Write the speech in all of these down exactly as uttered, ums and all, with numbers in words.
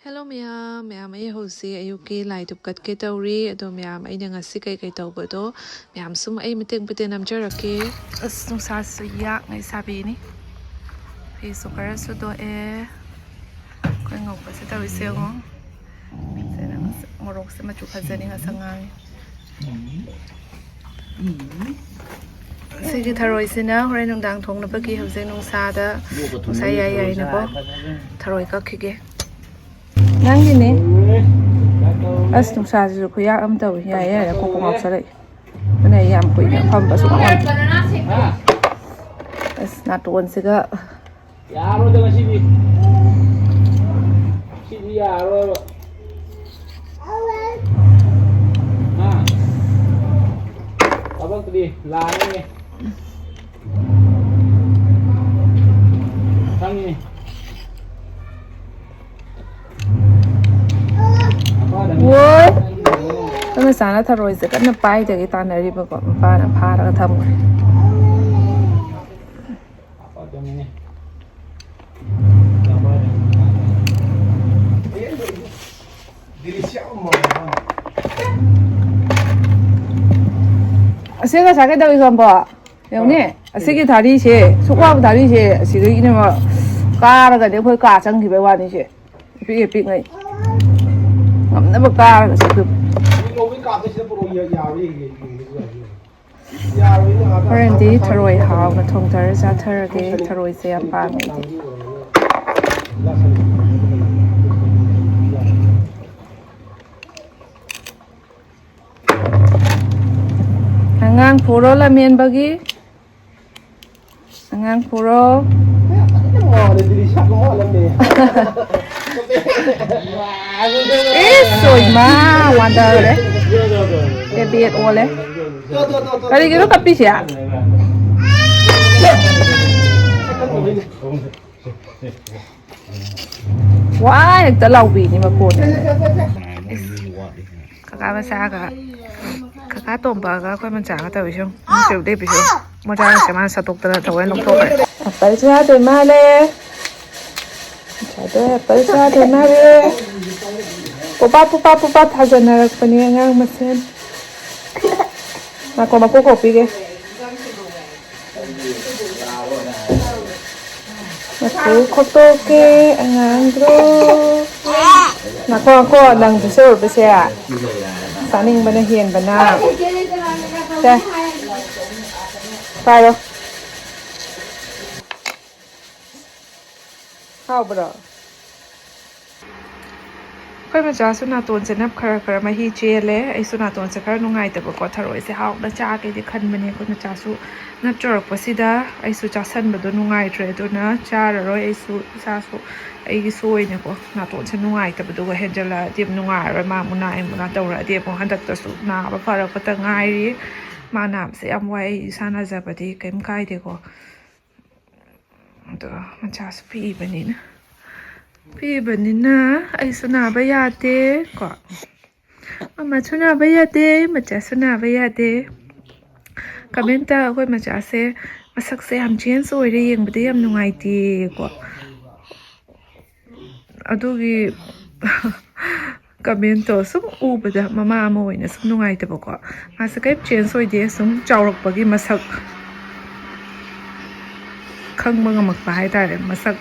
Hello ꯃꯌꯥꯝ, ꯃꯌꯥꯝ ꯑꯩ ꯍꯧꯖꯤꯛ ꯑꯌꯨꯛꯀꯤ ꯂꯥꯏ ꯙꯨꯞ ꯀꯠꯀꯦ ꯇꯧꯔꯤ꯫ ꯑꯗꯣ ꯃꯌꯥꯝ ꯑꯩꯅ ꯉꯁꯤ ꯀꯩꯀꯩ ꯇꯧꯕꯗꯣ ꯃꯌꯥꯝ ꯁꯨꯝ ꯑꯩ ꯃꯇꯦꯛ ꯃꯇꯦꯛ ꯅꯝꯖꯔꯛꯀꯦ꯫ ꯑꯁ ꯅꯨꯡꯁꯥꯁꯨ ꯌꯥꯛꯉꯩ ꯁꯥꯕꯤꯅꯤ꯫ ꯐꯤꯁꯨ ꯈꯔ ꯁꯨꯗꯣꯛꯑꯦ꯫ ꯑꯩꯈꯣꯏ ꯉꯧꯕꯁꯦ ꯇꯧꯔꯤꯁꯦ ꯌꯦꯡꯉꯣ꯫ ꯁꯤꯅ ꯃꯣꯔꯣꯛꯁꯦ ꯃꯆꯨ ꯐꯖꯅꯤ ꯉꯁꯪ ꯉꯥꯡꯉꯤ꯫ ꯁꯤꯒꯤ ꯊꯔꯣꯏꯁꯤꯅ ꯍꯣꯔꯦꯟ ꯅꯨꯡꯗꯥꯡ ꯊꯣꯡꯅꯕꯒꯤ ꯍꯧꯖꯤꯛ ꯅꯨꯡꯁꯥꯗ ꯅꯨꯡꯁꯥ ꯌꯥꯏ ꯌꯥꯏꯅꯀꯣ ꯊꯔꯣꯏ ꯀꯛꯈꯤꯒꯦ꯫ ꯅꯪꯒꯤꯅꯦ꯫ ꯑꯁ ꯅꯨꯡꯁꯥꯁꯤꯁꯨ ꯈꯨꯌꯥꯛ ꯑꯃ ꯇꯧꯏ꯫ ꯌꯥꯏ ꯌꯥꯏ ꯀꯣꯛ ꯀꯣꯛ ꯉꯥꯎꯁꯜꯂꯛꯏ꯫ ꯑꯗꯨꯅ ꯑꯩ ꯌꯥꯝ ꯀꯨꯏꯅ ꯐꯝꯕꯁꯨ ꯉꯝꯗꯦ꯫ ꯑꯁ ꯅꯥꯇꯣꯟꯁꯤꯒ ꯌꯥꯔꯣꯏꯗ ꯉꯁꯤꯗꯤ꯫ ꯁꯤꯗꯤ ꯌꯥꯔꯣꯏꯕ꯫ ꯍꯥ? ꯊꯕꯛꯇꯨꯗꯤ ꯂꯥꯛꯑꯅꯤꯅꯦ꯫ ꯈꯪꯉꯤꯅꯦ꯫ ꯋꯣꯏ! ꯑꯩꯈꯣꯏ ꯃꯆꯥꯅ ꯊꯔꯣꯏꯁꯦ ꯀꯟꯅ ꯄꯥꯏꯗꯒꯤ ꯇꯥꯟꯅꯔꯤꯕꯀꯣ, ꯃꯄꯥꯅ ꯐꯥꯔꯒ ꯊꯝꯈ꯭ꯔꯦ꯫ ꯑꯁꯤ ꯉꯁꯥꯏ ꯀꯩꯗꯧꯏ ꯈꯪꯕ꯭ꯔꯣ? ꯌꯦꯡꯉꯨꯅꯦ, ꯑꯁꯤꯒꯤ ꯊꯥꯔꯤꯁꯦ, ꯁꯨꯛ ꯋꯥꯕ ꯊꯥꯔꯤꯁꯦ, ꯑꯁꯤꯗꯒꯤꯅꯦ ꯀꯥꯔꯒꯅꯦ ꯑꯩꯈꯣꯏ ꯀꯥ ꯆꯪꯈꯤꯕꯩ ꯋꯥꯅꯤꯁꯦ꯫ ꯄꯤꯛꯑꯦ ꯄꯤꯛꯉꯩ꯫ ꯉꯝꯅꯕ ꯀꯥꯔꯒ ꯆꯠꯈꯤꯕ꯫ ꯍꯣꯔꯦꯟꯗꯤ ꯊꯔꯣꯏ ꯍꯥꯎꯅ ꯊꯣꯡꯊꯔ ꯆꯥꯊꯔꯒꯦ꯫ ꯊꯔꯣꯏꯁꯦ ꯌꯥꯝ ꯄꯥꯝꯃꯦ ꯑꯩꯗꯤ꯫ ꯑꯉꯥꯡ ꯄꯨꯔꯣ ꯂꯝꯍꯦꯟꯕꯒꯤ꯫ ꯑꯉꯥꯡ ꯄꯨꯔꯣ꯫ ꯏꯁ, ꯁꯣꯏꯃ, ꯋꯥꯟꯗꯔꯦ꯫ ꯕꯦꯕꯦꯠ ꯑꯣꯜꯂꯦ꯫ ꯀꯔꯤꯒꯤꯅꯣ ꯀꯞꯄꯤꯁꯦ? ꯋꯥ ꯍꯦꯛꯇ ꯂꯥꯎꯕꯤꯅꯤ ꯃꯈꯣꯟꯁꯦ꯫ ꯀꯀꯥ ꯃꯆꯥꯒ ꯀꯀꯥ ꯇꯣꯝꯕꯒ ꯑꯩꯈꯣꯏ ꯃꯆꯥꯒ ꯇꯧꯔꯤꯁꯦ ꯌꯦꯡꯉꯨ꯫ ꯃꯣꯏ ꯆꯦ ꯎꯗꯦꯕꯤꯁꯨ ꯃꯣꯖꯥꯒꯁꯦ ꯃꯥꯅ ꯁꯠꯇꯣꯛꯇꯅ ꯊꯑꯣꯏꯅ ꯂꯧꯊꯣꯛꯈ꯭ꯔꯦ꯫ ꯑꯦꯄꯜꯁꯨ ꯌꯥꯗꯣꯏ ꯃꯥꯜꯂꯦ꯫ ꯑꯗꯣ ꯑꯦꯄꯜ ꯆꯥꯗ ꯃꯥꯜꯂꯦ꯫ ꯄꯨꯄꯥ, ꯄꯨꯄꯥ, ꯄꯨꯄꯥ ꯊꯥꯖꯟꯅꯔꯛꯄꯅꯦ ꯑꯉꯥꯡ ꯃꯁꯦꯟ꯫ ꯉꯥꯏꯈꯣ, ꯃꯀꯣꯛ ꯈꯣꯛꯄꯤꯒꯦ꯫ ꯃꯀꯣꯛ ꯈꯣꯛꯇꯣꯛꯀꯦ ꯑꯉꯥꯡꯗꯣ꯫ ꯉꯥꯏꯈꯣ, ꯉꯥꯏꯈꯣ, ꯅꯪ ꯄꯤꯖꯔꯨꯕꯁꯦ ꯆꯥꯅꯤꯡꯕꯅ ꯍꯦꯟꯕꯅ꯫ ꯁꯦ, ꯄꯥꯏꯔꯣ꯫ ꯍꯥꯎꯕ꯭ꯔꯣ? ꯑꯩꯈꯣꯏ ꯃꯆꯥꯁꯨ ꯅꯥꯇꯣꯟꯁꯦ ꯅꯞ ꯈꯔ ꯈꯔ ꯃꯍꯤ ꯆꯦꯜꯂꯦ꯫ ꯑꯩꯁꯨ ꯅꯥꯇꯣꯟꯁꯦ ꯈꯔ ꯅꯨꯡꯉꯥꯏꯇꯕꯀꯣ꯫ ꯊꯔꯣꯏꯁꯦ ꯍꯥꯎꯅ ꯆꯥꯒꯦꯗꯤ ꯈꯟꯕꯅꯦ꯫ ꯑꯩꯈꯣꯏ ꯃꯆꯥꯁꯨ ꯅꯞ ꯆꯣꯔꯛꯄꯁꯤꯗ ꯑꯩꯁꯨ ꯆꯥꯁꯟꯕꯗꯣ ꯅꯨꯡꯉꯥꯏꯇ꯭ꯔꯦ꯫ ꯑꯗꯨꯅ ꯆꯥꯔꯔꯣꯏ ꯑꯩꯁꯨ ꯏꯁꯥꯁꯨ꯫ ꯑꯩꯒꯤꯁꯨ ꯑꯣꯏꯅꯀꯣ ꯅꯥꯇꯣꯟꯁꯦ ꯅꯨꯡꯉꯥꯏꯇꯕꯗꯨꯒ ꯍꯦꯟꯖꯜꯂꯛꯑꯗꯤ ꯑꯃꯨꯛ ꯅꯨꯡꯉꯥꯏꯔꯔꯣꯏ꯫ ꯃꯥ ꯃꯨꯅꯥ ꯑꯩ ꯃꯨꯅꯥ ꯇꯧꯔꯛꯑꯗꯤ ꯑꯃꯨꯛ꯫ ꯍꯟꯗꯛꯇꯁꯨ ꯅꯥꯕ ꯐꯔꯛꯄꯇ ꯉꯥꯏꯔꯤ꯫ ꯃꯥ ꯅꯥꯕꯁꯦ ꯌꯥꯝ ꯋꯥꯏ꯫ ꯑꯩ ꯏꯁꯥ ꯅꯥꯖꯕꯗꯤ ꯀꯩꯝ ꯀꯥꯏꯗꯦꯀꯣ꯫ ꯑꯗꯣ ꯃꯆꯥꯁꯨ ꯄꯤꯛꯏꯕꯅꯤꯅ, ꯄꯤꯛꯏꯕꯅꯤꯅ ꯑꯩꯁꯨ ꯅꯥꯕ ꯌꯥꯗꯦ ꯀꯣ꯫ ꯃꯃꯥꯁꯨ ꯅꯥꯕ ꯌꯥꯗꯦ, ꯃꯆꯥꯁꯨ ꯅꯥꯕ ꯌꯥꯗꯦ꯫ ꯀꯃꯦꯟꯇ ꯑꯩꯈꯣꯏ ꯃꯆꯥꯁꯦ ꯃꯁꯛꯁꯦ ꯌꯥꯝ ꯆꯦꯟꯖ ꯑꯣꯏꯔꯦ, ꯌꯦꯡꯕꯗ ꯌꯥꯝ ꯅꯨꯡꯉꯥꯏꯇꯦꯀꯣ꯫ ꯑꯗꯨꯒꯤ ꯀꯃꯦꯟꯇꯣ ꯁꯨꯝ ꯎꯕꯗ ꯃꯃꯥ ꯑꯃ ꯑꯣꯏꯅ ꯁꯨꯝ ꯅꯨꯡꯉꯥꯏꯇꯕꯀꯣ꯫ ꯃꯥꯁꯦ ꯀꯔꯤꯝ ꯆꯦꯟꯖ ꯑꯣꯏꯗꯦ, ꯁꯨꯝ ꯆꯥꯎꯔꯛꯄꯒꯤ ꯃꯁꯛ ꯈꯪꯕ ꯉꯝꯃꯛꯄ ꯍꯥꯏꯇꯥꯔꯦ꯫ ꯃꯁꯛ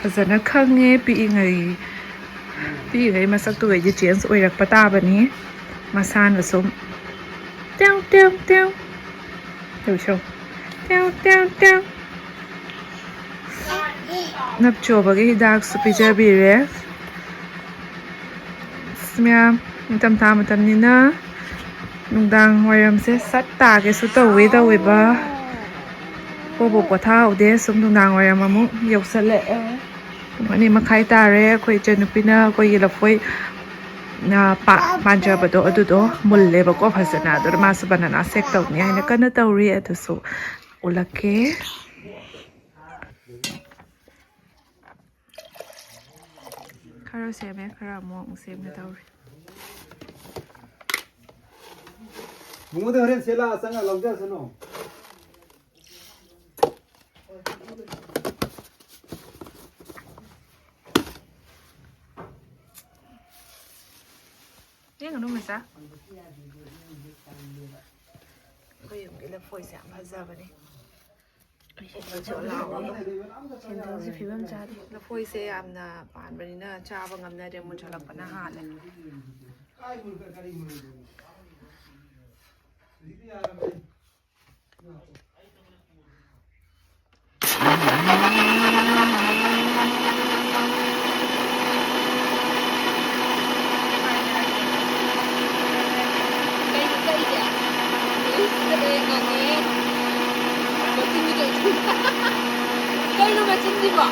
ꯐꯖꯅ ꯈꯪꯉꯦ꯫ ꯄꯤꯛꯏꯉꯩ, ꯄꯤꯛꯏꯉꯩ ꯃꯁꯛꯇꯨꯒꯩꯗꯤ ꯆꯦꯟꯖ ꯑꯣꯏꯔꯛꯄ ꯇꯥꯕꯅꯤ꯫ ꯃꯁꯥꯅ ꯁꯨꯝ ꯇꯦꯎ ꯇꯦꯎ ꯇꯦꯎ꯫ ꯇꯧ ꯁꯣ꯫ ꯇꯦꯎ ꯇꯦꯎ ꯇꯦꯎ꯫ ꯅꯞꯆꯣꯕꯒꯤ ꯍꯤꯗꯥꯛꯁꯨ ꯄꯤꯖꯕꯤꯔꯦ꯫ ꯑꯁ, ꯃꯌꯥꯝ, ꯅꯤꯡꯊꯝꯊꯥ ꯃꯇꯝꯅꯤꯅ ꯅꯨꯡꯗꯥꯡ ꯋꯥꯏꯔꯝꯁꯦ ꯁꯠ ꯇꯥꯒꯦꯁꯨ ꯇꯧꯋꯦ, ꯇꯧꯋꯦꯕ꯫ ꯄꯣꯕꯣ ꯄꯣꯊꯥꯍꯧꯗꯦ, ꯁꯨꯝ ꯅꯨꯡꯗꯥꯡ ꯋꯥꯏꯔꯝ ꯑꯃꯨꯛ ꯌꯧꯁꯜꯂꯛꯑꯦ꯫ ꯄꯨꯡ ꯑꯅꯤ ꯃꯈꯥꯏ ꯇꯥꯔꯦ꯫ ꯑꯩꯈꯣꯏ ꯏꯆꯟꯅꯨꯄꯤꯅ ꯑꯩꯈꯣꯏꯒꯤ ꯂꯐꯣꯏ, ꯅ, ꯄꯥ-, ꯄꯥꯟꯖꯕꯗꯣ ꯑꯗꯨꯗꯣ ꯃꯨꯜꯂꯦꯕꯀꯣ ꯐꯖꯅ꯫ ꯑꯗꯨꯅ ꯃꯥꯁꯨ ꯕꯅꯥꯅꯥ ꯁꯦꯛ ꯇꯧꯅꯤ ꯍꯥꯏꯅ ꯀꯟꯅ ꯇꯧꯔꯤ꯫ ꯑꯗꯨꯁꯨ ꯎꯠꯂꯛꯀꯦ꯫ ꯈꯔ ꯁꯦꯝꯃꯦ, ꯈꯔ ꯑꯃꯨꯛ, ꯑꯃꯨꯛ ꯁꯦꯝꯒꯦ ꯇꯧꯔꯤ꯫ ꯕꯨꯡꯉꯣꯗꯤ ꯍꯣꯔꯦꯟ ꯁꯦ ꯂꯥꯛꯑ ꯆꯪꯉ ꯂꯧꯖꯔꯁꯅꯨ꯫ ꯀꯩꯅꯣ ꯃꯆꯥ? ꯑꯩꯈꯣꯏ ꯌꯨꯝꯒꯤ ꯂꯐꯣꯏꯁꯦ ꯌꯥꯝ ꯐꯖꯕꯅꯦ꯫ ꯁꯦꯟꯗꯜꯁꯨ ꯂꯥꯎꯔꯒ꯫ ꯁꯦꯟꯗꯜꯁꯦ ꯐꯤꯕꯝ ꯆꯥꯗꯦ꯫ ꯂꯐꯣꯏꯁꯦ ꯌꯥꯝꯅ ꯄꯥꯟꯕꯅꯤꯅ ꯆꯥꯕ ꯉꯝꯅꯗꯦ, ꯃꯨꯟꯁꯜꯂꯛꯄꯅ ꯍꯥꯜꯂꯦ꯫ ꯀꯩꯅꯣ ꯃꯆꯤꯟꯁꯤꯕꯣ?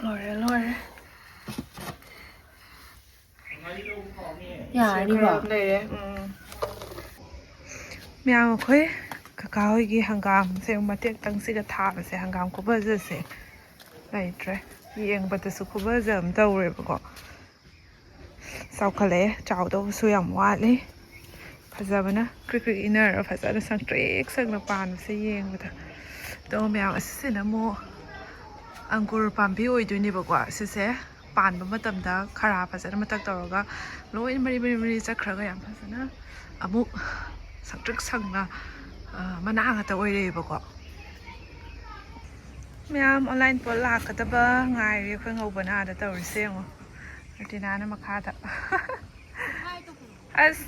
ꯂꯣꯏꯔꯦ, ꯂꯣꯏꯔꯦ꯫ ꯌꯥꯔꯅꯤꯕꯣ? ꯈꯔ ꯑꯃ ꯂꯩꯔꯦ꯫ ꯎꯝ꯫ ꯃꯌꯥꯝ, ꯑꯩꯈꯣꯏ ꯀꯀꯥ ꯍꯣꯏꯒꯤ ꯍꯪꯒꯥꯝꯁꯦ ꯃꯇꯦꯛꯇꯪꯁꯤꯒ ꯊꯥꯕꯁꯦ, ꯍꯪꯒꯥꯝ ꯈꯨꯐꯖꯁꯦ ꯂꯩꯇ꯭ꯔꯦ꯫ ꯌꯦꯡꯕꯗꯁꯨ ꯈꯨꯐꯖ ꯑꯃ ꯇꯧꯔꯦꯕꯀꯣ꯫ ꯆꯥꯎꯈꯠꯂꯛꯑꯦ, ꯆꯥꯎꯗꯧꯕꯁꯨ ꯌꯥꯝ ꯋꯥꯠꯂꯤ꯫ ꯐꯖꯕꯅ ꯀ꯭ꯔꯤꯛ ꯀ꯭ꯔꯤꯛ ꯏꯟꯅꯔꯒ ꯐꯖꯅ ꯁꯪꯇ꯭ꯔꯤꯛ ꯁꯪꯅ ꯄꯥꯟꯕꯁꯦ ꯌꯦꯡꯕꯗ꯫ ꯑꯗꯣ ꯃꯌꯥꯝ, ꯑꯁꯤꯁꯤꯅ ꯑꯃꯨꯛ ꯑꯪꯒꯨꯔ ꯄꯥꯝꯕꯤ ꯑꯣꯏꯗꯣꯏꯅꯦꯕꯀꯣ꯫ ꯁꯤꯁꯦ ꯄꯥꯟꯕ ꯃꯇꯝꯗ ꯈꯔ ꯐꯖꯅ ꯃꯇꯛ ꯇꯧꯔꯒ ꯂꯣꯏꯅ ꯃꯔꯤ ꯃꯔꯤ ꯃꯔꯤ ꯆꯠꯈ꯭ꯔꯒ ꯌꯥꯝ ꯐꯖꯅ ꯑꯃꯨꯛ ꯁꯪꯇ꯭ꯔꯤꯛ ꯁꯪꯅ, ꯑ, ꯃꯅꯥ ꯉꯥꯛꯇ ꯑꯣꯏꯔꯛꯑꯦꯕꯀꯣ꯫ ꯃꯌꯥꯝ, ꯑꯣꯟꯂꯥꯏꯟ ꯄꯣꯠ ꯂꯥꯛꯀꯗꯕ ꯉꯥꯏꯔꯤ ꯑꯩꯈꯣꯏ ꯉꯧꯕꯅ ꯑꯥꯗ ꯇꯧꯔꯤꯁꯦ ꯌꯦꯡꯉꯣ꯫ ꯔꯨꯇꯤꯅꯥꯅ ꯃꯈꯥꯗ꯫ ꯑꯁ,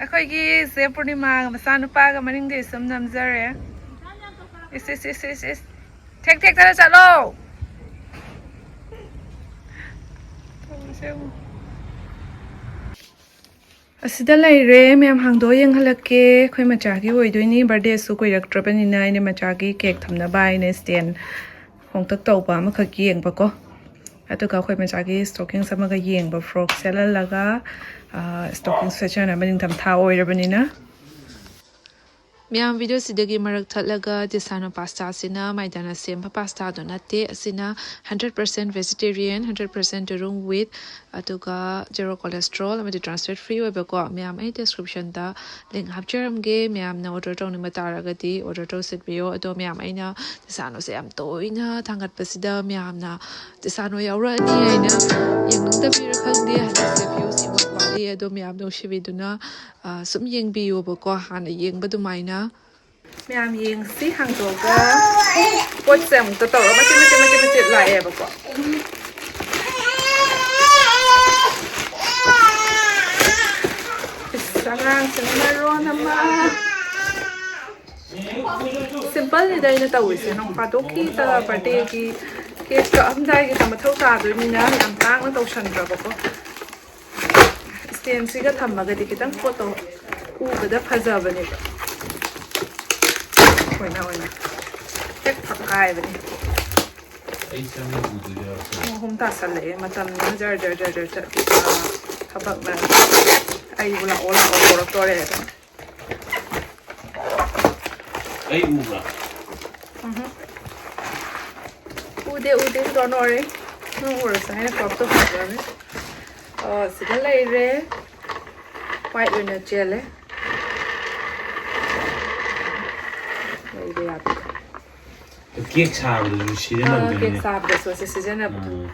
ꯑꯩꯈꯣꯏꯒꯤ ꯆꯦ ꯄꯨꯔꯅꯤꯃꯥꯒ ꯃꯆꯥꯅꯨꯄꯥꯒ ꯃꯅꯤꯡꯗꯩ ꯁꯨꯝ ꯅꯝꯖꯔꯦ꯫ ꯏꯁ, ꯏꯁ, ꯏꯁ, ꯏꯁ, ꯏꯁ꯫ ꯊꯦꯛ ꯊꯦꯛꯇꯅ ꯆꯠꯂꯣ꯫ ꯇꯧꯔꯤꯁꯦ ꯌꯦꯡꯉꯣ꯫ ꯑꯁꯤꯗ ꯂꯩꯔꯦ ꯃꯌꯥꯝ, ꯍꯥꯡꯗꯣꯛꯑ ꯌꯦꯡꯍꯜꯂꯛꯀꯦ꯫ ꯑꯩꯈꯣꯏ ꯃꯆꯥꯒꯤ ꯑꯣꯏꯗꯣꯏꯅꯤ, ꯕꯥꯔꯗꯦꯁꯨ ꯀꯨꯏꯔꯛꯇ꯭ꯔꯕꯅꯤꯅ ꯑꯩꯅ ꯃꯆꯥꯒꯤ ꯀꯦꯛ ꯊꯝꯅꯕ ꯍꯥꯏꯅ ꯁ꯭ꯇꯦꯟ ꯍꯣꯡꯇꯛ ꯇꯧꯕ ꯑꯃꯈꯛ ꯌꯦꯡꯕꯀꯣ꯫ ꯑꯗꯨꯒ ꯑꯩꯈꯣꯏ ꯃꯆꯥꯒꯤ ꯁ꯭ꯇꯣꯀꯤꯡꯁ ꯑꯃꯒ ꯌꯦꯡꯕ, ꯐ꯭ꯔꯣꯛ ꯁꯦꯠꯍꯜꯂꯒ, ꯑ, ꯁ꯭ꯇꯣꯀꯤꯡ ꯁꯦꯠꯆꯅꯕ ꯅꯤꯡꯊꯝꯊꯥ ꯑꯣꯏꯔꯕꯅꯤꯅ꯫ ꯃꯌꯥꯝ, ꯚꯤꯗꯤꯑꯣꯁꯤꯗꯒꯤ ꯃꯔꯛ ꯊꯠꯂꯒ ꯇꯤꯁꯥꯅꯣ ꯄꯥꯁꯇꯥꯁꯤꯅ ꯃꯥꯏꯗꯥꯅ ꯁꯦꯝꯕ ꯄꯥꯁꯇꯥꯗꯣ ꯅꯠꯇꯦ꯫ ꯑꯁꯤꯅ hundred percent vegetarian, hundred percent ꯌꯦꯔꯨꯝ, wheat, ꯑꯗꯨꯒ zero cholesterol ꯑꯃꯗꯤ trans fat free ꯑꯣꯏꯕꯀꯣ꯫ ꯃꯌꯥꯝ, ꯑꯩ ꯗꯤꯁꯀ꯭ꯔꯤꯞꯁꯟꯗ ꯂꯤꯡ ꯍꯥꯞꯆꯔꯝꯒꯦ꯫ ꯃꯌꯥꯝꯅ ꯑꯣꯔꯗꯔ ꯇꯧꯅꯤꯡꯕ ꯇꯥꯔꯒꯗꯤ ꯑꯣꯔꯗꯔ ꯇꯧꯁꯤꯟꯕꯤꯌꯣ꯫ ꯑꯗꯣ ꯃꯌꯥꯝ, ꯑꯩꯅ ꯇꯤꯁꯥꯅꯣꯁꯦ ꯌꯥꯝ ꯇꯣꯏꯅ ꯊꯥꯡꯒꯠꯄꯁꯤꯗ ꯃꯌꯥꯝꯅ ꯇꯤꯁꯥꯅꯣ ꯌꯥꯎꯔꯛꯑꯅꯤ ꯍꯥꯏꯅ ꯌꯦꯡꯅꯤꯡꯗꯕꯤꯔ ꯈꯪꯗꯦ꯫ ꯍꯟꯗꯛꯁꯦ ꯚ꯭ꯌꯨꯁ ꯏꯋꯥꯠ ꯋꯥꯠꯂꯤ꯫ ꯑꯗꯣ ꯃꯌꯥꯝ ꯅꯨꯡꯁꯤꯕꯤꯗꯨꯅ, ꯑ, ꯁꯨꯝ ꯌꯦꯡꯕꯤꯌꯣꯕꯀꯣ, ꯍꯥꯟꯅ ꯌꯦꯡꯕ ꯑꯗꯨꯃꯥꯏꯅ꯫ ꯃꯌꯥꯝ ꯌꯦꯡꯁꯤ, ꯍꯥꯡꯗꯣꯛꯑꯒ ꯄꯣꯠꯁꯦ ꯑꯃꯨꯛꯇ ꯇꯧꯔꯒ ꯃꯆꯦꯠ ꯃꯆꯦꯠ ꯃꯆꯦꯠ ꯃꯆꯦꯠ ꯂꯥꯛꯑꯦꯕꯀꯣ꯫ ꯏꯁ, ꯑꯉꯥꯡꯁꯤꯅ ꯃꯔꯣꯟ ꯑꯃ꯫ ꯁꯤꯝꯄꯜꯅꯤꯗ ꯑꯩꯅ ꯇꯧꯔꯤꯁꯦ, ꯅꯣꯡ ꯐꯥꯗꯣꯛꯀꯤ ꯕꯥꯔꯗꯦꯒꯤ ꯀꯦꯛ ꯀꯛꯑꯝꯗꯥꯏꯒꯤꯗ ꯃꯊꯧ ꯇꯥꯗꯣꯏꯅꯤꯅ ꯌꯥꯝ ꯇꯥꯡꯅ ꯇꯧꯁꯟꯗ꯭ꯔꯕꯀꯣ꯫ ꯁ꯭ꯇꯦꯟꯁꯤꯒ ꯊꯝꯃꯒꯗꯤ ꯈꯤꯇꯪ ꯄꯣꯠꯇꯣ ꯎꯕꯗ ꯐꯖꯕꯅꯦꯕ꯫ ꯑꯣꯏꯅ ꯑꯣꯏꯅ ꯍꯦꯛ ꯐꯛꯀꯥꯏꯕꯅꯦ꯫ ꯑꯩ ꯆꯪꯉ ꯎꯗꯣꯏꯔꯣ? ꯄꯨꯡ ꯑꯍꯨꯝ ꯇꯥꯁꯜꯂꯛꯑꯦ, ꯃꯇꯝꯁꯤꯅ ꯖꯔ ꯖꯔ ꯖꯔ ꯖꯔ ꯆꯠꯂꯤ꯫ ꯊꯕꯛꯅ ꯑꯩꯕꯨ ꯂꯥꯛꯑꯣ ꯂꯥꯛꯑꯣ ꯀꯧꯔꯛꯇꯣꯔꯦ ꯑꯗꯨꯝ꯫ ꯑꯩ ꯎꯕ꯭ꯔꯥ? ꯎꯝꯍꯨꯝ꯫ ꯎꯗꯦ, ꯎꯗꯦ, don't worry. ꯅꯪ ꯎꯔꯁꯨ ꯑꯩꯅ ꯀ꯭ꯔꯣꯞ ꯇꯧꯁꯟꯈ꯭ꯔꯅꯤ꯫ ꯑꯣ, ꯁꯤꯗ ꯂꯩꯔꯦ꯫ ꯋꯥꯏꯠ ꯑꯣꯏꯅ ꯆꯦꯜꯂꯦ꯫ ꯂꯩꯕ ꯌꯥꯗꯦ꯫ ꯀꯦꯛ ꯁꯥꯕꯗꯁꯨ ꯑꯥ, ꯀꯦꯛ ꯁꯤꯖꯤꯟꯅꯕꯗꯨꯅꯤꯅꯦ꯫ ꯁꯥꯕꯗꯁꯨ ꯑꯁꯤ ꯁꯤꯖꯤꯟꯅꯕꯗꯣ꯫ ꯎꯝ꯫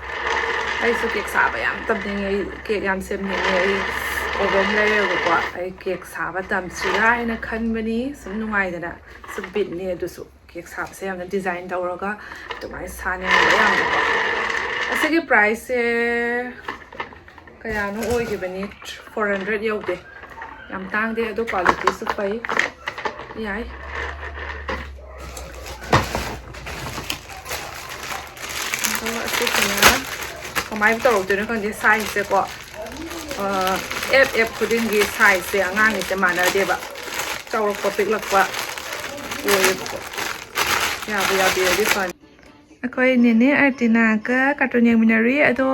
ꯑꯩꯁꯨ ꯀꯦꯛ ꯁꯥꯕ ꯌꯥꯝ ꯇꯝꯅꯤꯡꯉꯦ, ꯑꯩ ꯀꯦꯛ ꯌꯥꯝ ꯁꯦꯝꯅꯤꯡꯉꯦ꯫ ꯑꯩ ꯑꯣꯚꯟ ꯂꯩꯔꯒꯀꯣ, ꯑꯩ ꯀꯦꯛ ꯁꯥꯕ ꯇꯝꯁꯤꯔꯥ ꯍꯥꯏꯅ ꯈꯟꯕꯅꯤ꯫ ꯁꯨꯝ ꯅꯨꯡꯉꯥꯏꯗꯅ, ꯁꯨꯝ ꯕꯤꯠꯅꯤ꯫ ꯑꯗꯨꯁꯨ ꯀꯦꯛ ꯁꯥꯕꯁꯦ ꯌꯥꯝꯅ ꯗꯤꯖꯥꯏꯟ ꯇꯧꯔꯒ ꯑꯗꯨꯃꯥꯏꯅ ꯁꯥꯅꯤꯡꯕ ꯌꯥꯝꯅꯀꯣ꯫ ꯑꯁꯤꯒꯤ ꯄ꯭ꯔꯥꯏꯁꯁꯦ ꯀꯌꯥꯅꯣ ꯑꯣꯏꯈꯤꯕꯅꯤ, four hundred ꯌꯧꯗꯦ꯫ ꯌꯥꯝ ꯇꯥꯡꯗꯦ, ꯑꯗꯣ ꯀ꯭ꯋꯥꯂꯤꯇꯤꯁꯨ ꯐꯩ꯫ ꯌꯥꯏ꯫ ꯑꯗꯣ ꯑꯁꯤꯁꯤꯅ ꯀꯃꯥꯏꯅ ꯇꯧꯔꯛꯇꯣꯏꯅꯣ ꯈꯪꯗꯦ, ꯁꯥꯏꯖꯁꯦꯀꯣ꯫ ꯑꯦꯞ ꯑꯦꯞ ꯈꯨꯗꯤꯡꯒꯤ ꯁꯥꯏꯖꯁꯦ ꯑꯉꯥꯡꯒꯤꯁꯦ ꯃꯥꯟꯅꯗꯦꯕ, ꯆꯥꯎꯔꯛꯄ ꯄꯤꯛꯂꯛꯄ ꯑꯣꯏꯌꯦꯕꯀꯣ꯫ ꯌꯥꯕꯨ ꯌꯥꯕꯤꯔꯗꯤ ꯐꯅꯤ꯫ ꯑꯩꯈꯣꯏ ꯅꯦꯅꯦ ꯑꯥꯔꯇꯤꯅꯥꯒ ꯀꯥꯔꯇꯨꯟ ꯌꯦꯡꯃꯤꯟꯅꯔꯤ꯫ ꯑꯗꯣ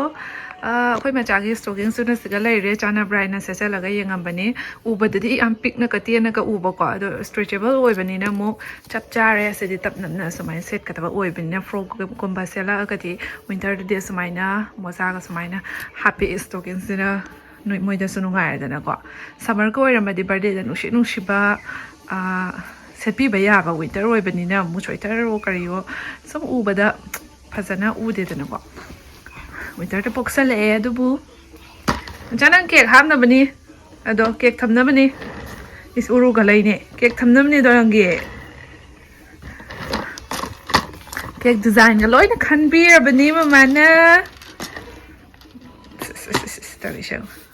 ꯑꯩꯈꯣꯏ ꯃꯆꯥꯒꯤ ꯁ꯭ꯇꯣꯀꯤꯡꯁꯨꯅ ꯁꯤꯒ ꯂꯩꯔꯦ, ꯆꯥꯟꯅꯕ꯭ꯔꯥ ꯍꯥꯏꯅ ꯁꯦꯠꯆꯜꯂꯒ ꯌꯦꯡꯉꯝꯕꯅꯤ꯫ ꯎꯕꯗꯗꯤ ꯌꯥꯝ ꯄꯤꯛꯅꯒ ꯇꯦꯟꯅꯒ ꯎꯕꯀꯣ, ꯑꯗꯣ ꯁ꯭ꯇ꯭ꯔꯦꯆꯦꯕꯜ ꯑꯣꯏꯕꯅꯤꯅ ꯑꯃꯨꯛ ꯆꯞ ꯆꯥꯔꯦ꯫ ꯁꯤꯗꯤ ꯇꯞ ꯅꯞꯅ ꯁꯨꯃꯥꯏꯅ ꯁꯦꯠꯀꯗꯕ ꯑꯣꯏꯕꯅꯤꯅ, ꯐ꯭ꯔꯣꯛꯀꯨꯝꯕ ꯁꯦꯠꯂꯛꯑꯒꯗꯤ ꯋꯤꯟꯇꯔꯗꯗꯤ ꯑꯁꯨꯃꯥꯏꯅ ꯃꯣꯖꯥꯒ ꯁꯨꯃꯥꯏꯅ ꯍꯥꯞꯄꯦ꯫ ꯁ꯭ꯇꯣꯀꯤꯡꯁꯤꯅ ꯅꯣꯏ ꯃꯣꯏꯗꯁꯨ ꯅꯨꯡꯉꯥꯏꯔꯦꯗꯅꯀꯣ꯫ ꯁꯝꯃꯔꯒ ꯑꯣꯏꯔꯝꯃꯗꯤ ꯕꯥꯔꯗꯦꯗ ꯅꯨꯡꯁꯤꯠ ꯅꯨꯡꯁꯤꯕ ꯁꯦꯠꯄꯤꯕ ꯌꯥꯕ, ꯋꯤꯟꯇꯔ ꯑꯣꯏꯕꯅꯤꯅ ꯑꯃꯨꯛ ꯁ꯭ꯋꯦꯇꯔꯑꯣ ꯀꯔꯤꯑꯣ ꯁꯨꯝ ꯎꯕꯗ ꯐꯖꯅ ꯎꯗꯦꯗꯅꯀꯣ꯫ ꯋꯤꯟꯇꯔꯗ ꯄꯣꯛꯁꯜꯂꯛꯑꯦ ꯑꯗꯨꯕꯨ꯫ ꯃꯆꯥ, ꯅꯪ ꯀꯦꯛ ꯍꯥꯞꯅꯕꯅꯤ, ꯑꯗꯣ ꯀꯦꯛ ꯊꯝꯅꯕꯅꯤ꯫ ꯏꯁ, ꯎꯔꯨꯒ ꯂꯩꯅꯦ, ꯀꯦꯛ ꯊꯝꯅꯕꯅꯤꯗꯣ ꯅꯪꯒꯤ꯫ ꯀꯦꯛ ꯗꯤꯖꯥꯏꯟꯒ ꯂꯣꯏꯅ ꯈꯟꯕꯤꯔꯕꯅꯤ ꯃꯃꯥꯅ꯫ ꯏꯁ, ꯏꯁ, ꯏꯁ, ꯏꯁ, ꯇꯧꯔꯤꯁꯦ ꯌꯦꯡꯉꯨ꯫